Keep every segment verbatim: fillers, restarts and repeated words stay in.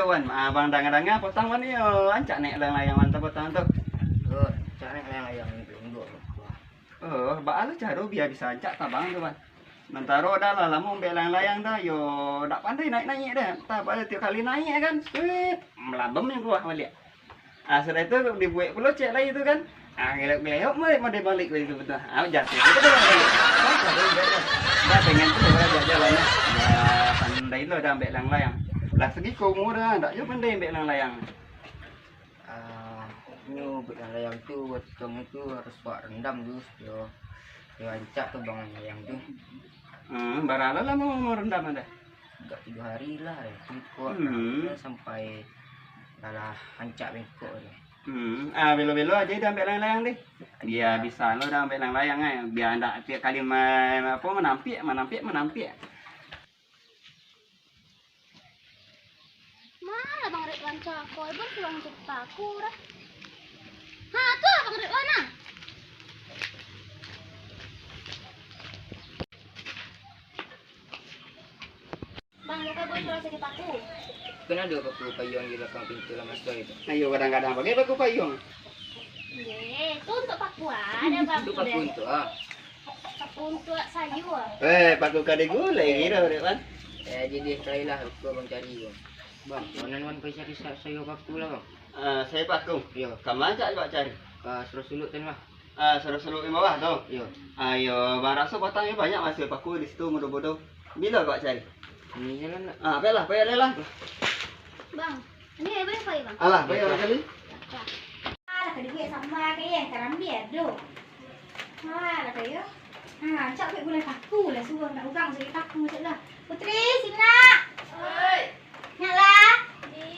Wan, ah, bang danga-danga potang wan iyo, rancak naiak layang-layang wan tu potang tu. Oh, rancak naiak layang-layang tu, induak. Oh, baa lo caro bia bisa rancak tabang tu, Wan? Samantaro dah lah lamo ambek layang-layang dah, yo dak pandai naiak-naiak dah. Antah baa tiok kali naiak kan, suit, malabem yang kaluar baliak. Ah, sudah itu dibuek pulo ciek lai tu kan. Ah, gelok-gelok mode-mode balik itu betul. Ah, jatuh. Itu dah balik. Dah pengen tu dah jalan lah. Ya, pandai lo dah ambek layang-layang. Lah sagiko umur dah, dak jo pandai ambek layang-layang. Ah, nyo buek layang tu, buek tukang tu harus wak rendam tu, yo, yo rancak tu bang layang tu. Hmm, bara lah lamo marendam ado? Agak tigo hari lah, itu kok Hmm. sampai lah rancak bengkok tu. Hmm, ah, belo-belo aja dah ambek layang-layang deh. Bia bisa lo dah ambek layang-layang ai. Bia ndak tiok kali ma-, apo, manampiak, manampiak, manampiak. Malah Bang Ridwan cako, Bang suruah ngecek paku dah. Ha, tu lah Bang Ridwan ah. Bang, lu kan Bang suruah cari paku. Kan ado paku payuang di balakang pintu lah, Mas Boy tu. Ayo, kadang-kadang pakai paku payuang. Ye, tu untuk paku ah, ada paku Untuk paku deh. Untuk ah. Paku untuk sayur. Eh, paku ka digulai kiro, Ridwan. Eh, jadi carilah, aku abang cari tu. Bang, mana wan pai cari sa-, sayur paku lah, Bang? Ah, sayur paku? Iyo. Ka ma cak awak cari? Ka Surau Suluak tu lah. Ah, Surau Suluak di bawah tu? Iyo. Ayo, bang raso patang ni banyak masih paku di situ, mudo-mudo. Bilo awak cari? Ini jalan nak. Ah, pailah, pailah lah. Bang, ini ayo boleh pai, Bang? Alah, pai Iyo, orang Bang. Kali. Alah, ka dibuek sama ka yang karambia tu. Ha, lah kayo. Ha, cak buek gulai paku lah, suruah nak urang cari paku cak lah. Putri, sini nak. Oi. Nak lah. Di.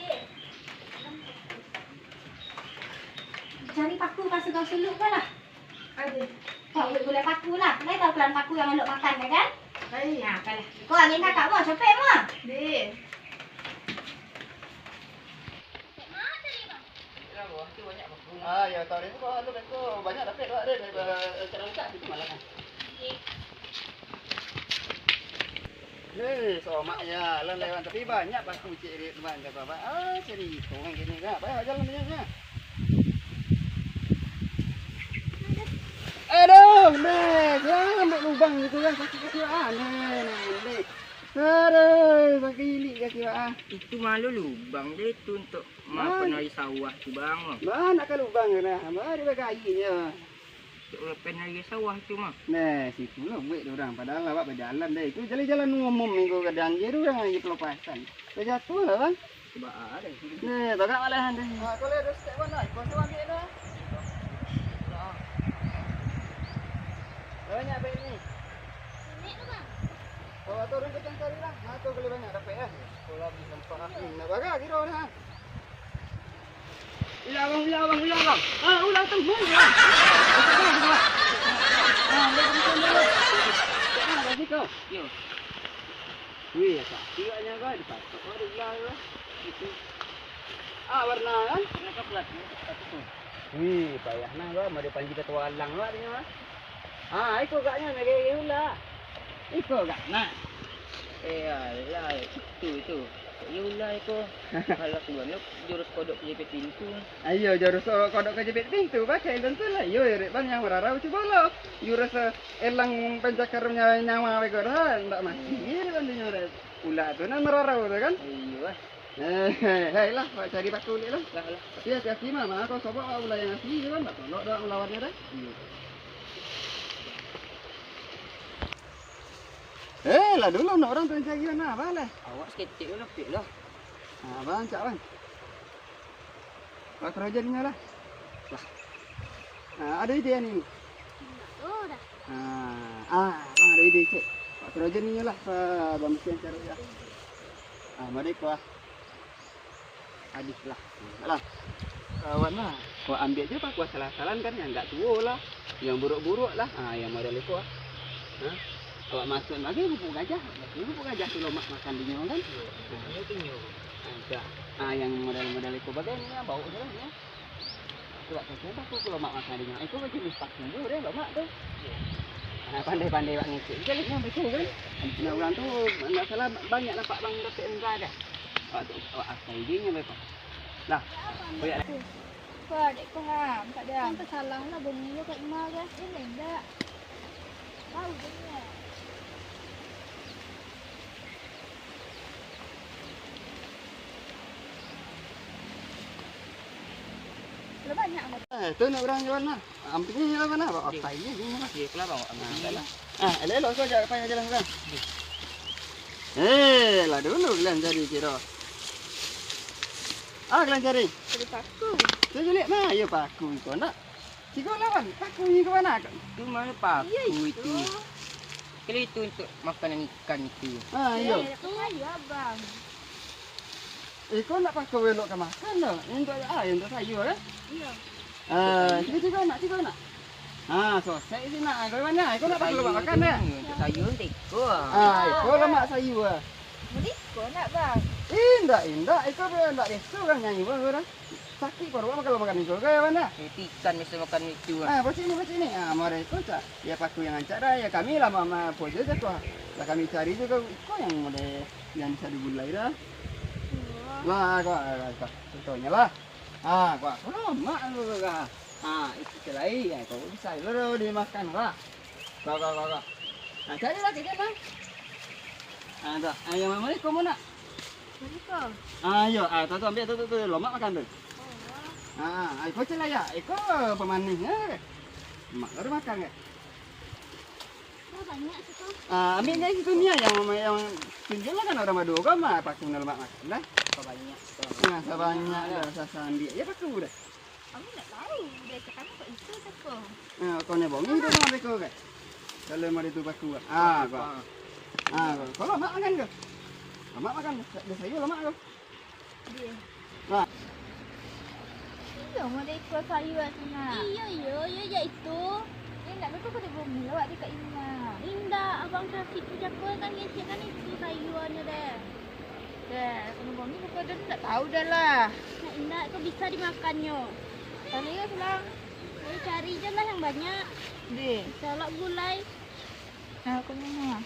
Cari paku ka Surau Suluak ka lah. Ado. Kau buek gulai paku lah. Lai tahu kelan paku yang Alok makan kan? Lai. Nah, kalah. Kau angin kakak mo, capek mo. Di. Ah, yo, tahu deh, kau anu, beko banyak dapek awak deh, daripada, eh, cara ucap gitu malah kan. Eh, somak ya, lan lewat, tapi banyak paku cik dek teman, cakap, ah, cerita orang kini kan, payah jalan dia nya. Aduh, deh, jangan ambil lubang gitu kan, sakit-sakit, ah, deh, deh, deh. Aduh, sakit ilik kaki, ah. Itu malu lubang deh, itu untuk Ma, penuahi sawah tu, Bang. Ma, nak ka lubang tu nah. Ma, di bagainyo. Cak penuahi sawah tu mah. Nah, situ lah buek tu urang. Padahal awak bajalan deh. Itu jalan-jalan umum minggu kadang je tu urang aja pelepasan. Tajatuah lah, Bang. Cubo ah, deh. Nah, tagak malahan deh. Ah, kalau ada step mana? Kau tu ambil dah. Banyak baik ni. Ini tu, Bang. Kalau tu orang kecil cari lah. Nah, tu boleh banyak dapat ya. Kalau di tempat aku. Nak bagak kira dah. Ulah bang, ulah bang, ulah bang. Ah, ulah tu, bang. Ah, ulah tu, bang. Ah, udah, udah, udah, udah. Ah, kasih kau. Yo. Wih, ya tak. Tidak nyangka dipatok. Ada ulah tu. Itu. Ah, warna kan? Warna coklat. Satu tu. Wih, payah nah, bang. Mau dipanggil ketua alang, bang, dia, bang. Ah, iko gaknyo, mega ulah. Iko gak, nah. Eh, alah, itu, itu. Iyo lah iko. Alah, kuan lo jurus kodok kejepit pintu. Ayo, jurus kodok kejepit pintu, pakai tentu lah. Iyo, Ridwan yang mararau, cubo lo. Jurus, eh, elang pencakar nyawa, nyawa bego dah, ndak mati. Hmm. Iyo, Ridwan tu nyawa dah. Ulah tu nan mararau tu kan? Iyo, ah. Eh, hei, hei lah, awak cari paku ulik lah. Lah, lah. Tapi hati-hati mah, mah kau sobok awak ulah yang asli kan, ndak tolok dah awak lawannya dah. Iyo. Eh, lah dulu nak orang tu cari mana, apa lah? Awak seketek dulu, pik lah. Ah, bang, cak bang. Awak kerja di mana lah? Lah. Ah, ada ide ni? Ndak tahu dah. Ah, ah, bang ada ide, cek. Awak kerja ni lah, sa-, bang mesti cari lah. Ah, mari kau ah. Habis lah. Alah. Kawan lah. Kau ambil je paku asal-asalan kan, yang agak tuo lah, yang buruk-buruk lah. Ha, yang model itu ah. Ha? Awak masuk lagi bubuk gajah. Bubuk gajah tu lomak makan dinyo kan? Iyo, bubuknyo tu nyo. Ha, itu ah. Ha, yang model-model itu bagai ni, bau je lah ni. Awak kasih paku tu lomak makan dinyo. Itu jenis paku tu deh, lomak tu. Iyo. Ha, pandai-pandai awak ngecek. Jadi yang betul kan? Nah, orang tu, ndak salah, banyak nampak bang dapek enggak dah. Awak tu, awak akai dinyo, Beko. Lah, koyak lah. Wah, dek ko ha, Kak Dang. Nan tasalah lah, bongi yo Kak Ima kan? Indak, indak. Tahu je ni. Lah banyak lah. Eh, tu nak urang jual nah. Ampinyo lah mana? Otai je ni lah. Iyo, kelar, Bang. Ambil lah. Ah, elok-elok sajo, apa yang jelas kan? Eh, lah dulu kalian cari kiro. Ah, kalian cari. Cari paku. Tu je lihat nah, iyo paku iko nak. Tigo lawan, paku iko mana? Itu mana paku itu? Kalau itu untuk makanan ikan itu. Ah, iyo. Itu ayo, Abang. Iko nak paku elok ka makan doh. Untuk, ah, untuk sayur, eh? Iyo. Ah, tigo, tigo nak, tigo nak. Ah, sosek isi nak. Kau mana? Iko nak paku lemak makan, eh? Untuk sayur, untuk iko. Ah, iko lemak sayur. Beli iko nak, Bang? Indak, indak. Iko ndak biaso urang nyanyi, Bang, urang. Sakik paruik kalau makan iko, kau mana? Itu ikan biaso makan itu. Ah, pocik ni, pocik ni. Ah, mereka cak. Ya, paku yang rancak dah. Ya, kami lah, ma-, ma-, apa je tu. Lah, kami cari juga iko yang model yang bisa digulai dah. Lah, kau, kau, kau. Contohnya lah. Ah, kau, kau lemak tu, kau. Ah, itu celai. Ya, kau bisa dulu dimakan lah. Kau, kau, kau, kau. Ah, carilah, carilah. Ah, dah. Ah, yang mana iko mau nak? Beko. Ah, iyo. Ah, tu, tu, ambil tu, tu, tu. Lemak makan tu. Oh, wah. Ah, ah, iko celai ya. Iko pemanis ya. Mak baru makan ya. Oh, banyak situ. Ah, ambil dari situ ni ya, yang, yang tunjuk lah kan orang baduo kan, mah, paku nak lemak makan dah. Banyak. Nah, sabanyak dah, sasa ambil. Ya, paku dah. Kami ndak tahu, biaso kami kok itu tako. Nah, kau ni bongi tu mah beko kan. Kalau mari tu paku. Ah, kau. Ah, kau. Kau lemak makan kau. Lemak makan. Dah sayur lemak kau. Dia. Nah. Iyo, mau dek iko sayur tu nak. Iyo, iyo, iyo, ya itu. Eh, nak beko kau di bumi awak di Kak Ima. Indak, abang Syafiq tu jago kan ngecek kan itu sayurnyo deh. Deh, kena bongi bukan dah tak tahu dah lah. Nak indak tu bisa dimakannyo. Tadi kan pulang. Cari je lah yang banyak. Deh. Salak gulai. Nah, aku ni mah.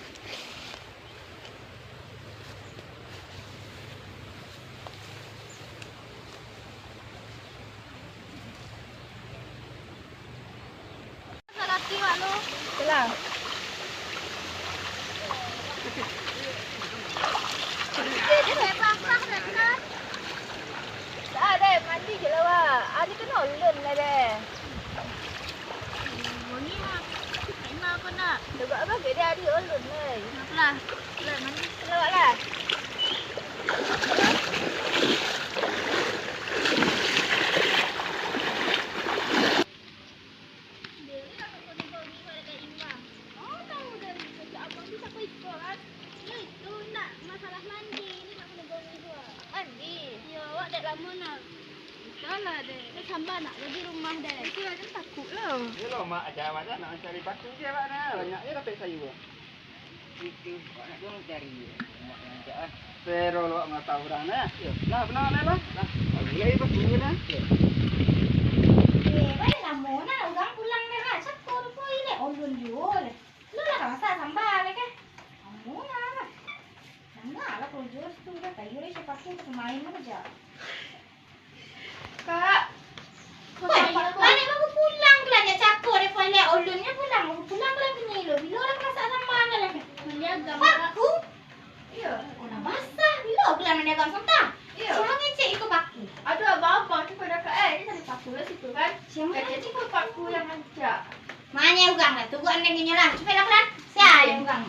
Salati wak lo. Itulah. Jadi, deh, pasah, deh, kan? Dah, deh, mandi je lah, wak. Ah, ni kena ulun lah, deh. Wangi, wak. Terima apa nak? Coba apa, beda hari ulun, deh. Apalah? Lah, mandi. Kena, wak, lah. Dek, lah kok kena bau iwak dekat Imbang. Oh, tahu dari kecek abang tu siapa iko kan? Yo itu, nak masalah mandi, ni nak kena bau iwak. Mandi? Yo, awak dek lamo nak. Salah dek. Dek samba nak jadi rumah dek. Itu aja takut lah. Yo lah, mak aja macam nak mencari batu je awak nah. Banyak je dapat sayur. Itu, nak dong cari mak yang cak ah. Pero lo nggak tahu orang nah. Yo. Lah, benar lah lah. Lah, mulai batu nah. Yo. Eh, baik lamo nah urang pulang dah lah. Cakor pun ini ulun jual. Lu lah masak sambal, ya kan? Kamu lah. Mana lah kalau jual tu dah kayu ni sepatu tu main aja. Kak. Weh, balik baru pulang ke lah, dia cakap dia pandai ulunnya pulang. Baru pulang ke lah, punyo lo. Bilo lah masak sambal lah. Menjaga. Paku. Iyo. Kau nak basah. Bilo ke lah mendagang sontang. Iyo. Siapa ngecek itu paku? Aduh, abang-abang tu pada kak, eh, dia cari paku lah situ kan. Siapa? Kecek itu paku yang rancak. Mano urang lah tu, buat andang inyo lah. Capek lah, Klan. Sia yang urang.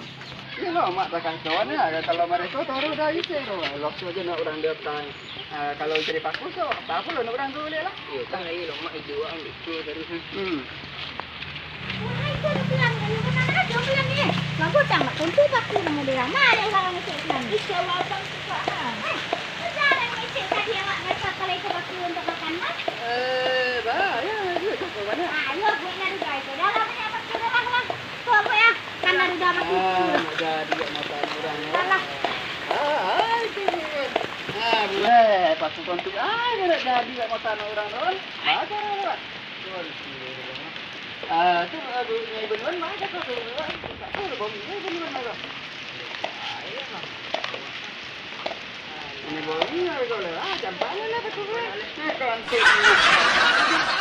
Iyo lah, mak takah kawan lah. Kalau mereka taruh dah isi tu. Langsung aja nak urang datang. Ah, kalau cari paku tu, apa-apa lah nak urang tu boleh lah. Iyo, kan lagi lo mak itu orang itu tadi. Hmm. Wah, itu ada Klan. Ayo, kemana aja Klan ni? Bagus dah, mak. Tentu paku nama dia. Mana urang ngecek Klan? Insya Allah, abang suka, ha. Eh, tu dah ngecek tadi awak ngecek kalau itu paku untuk makan, ha? Eh, bah, ya, ya, cukup banyak. Ah, ayo, buatnya tu, guys. Dah lah, banyak paku dah lah, lah. Tu apa ya? Kan ada dah paku. Ah, nak jadi awak makan urang, ya. Dah lah. Ah, ah, itu ni. Ah, boleh. Paku kontik. Ah, dia nak jadi awak makan urang, tu. Baca dah, lah. Ah, tu, ah, bunyi benuan, mana cakap tu? Tak tahu lah, bunyi benuan apa. Ah, iya, Mak. Ah, ini bunyi. Nah, kawan sih.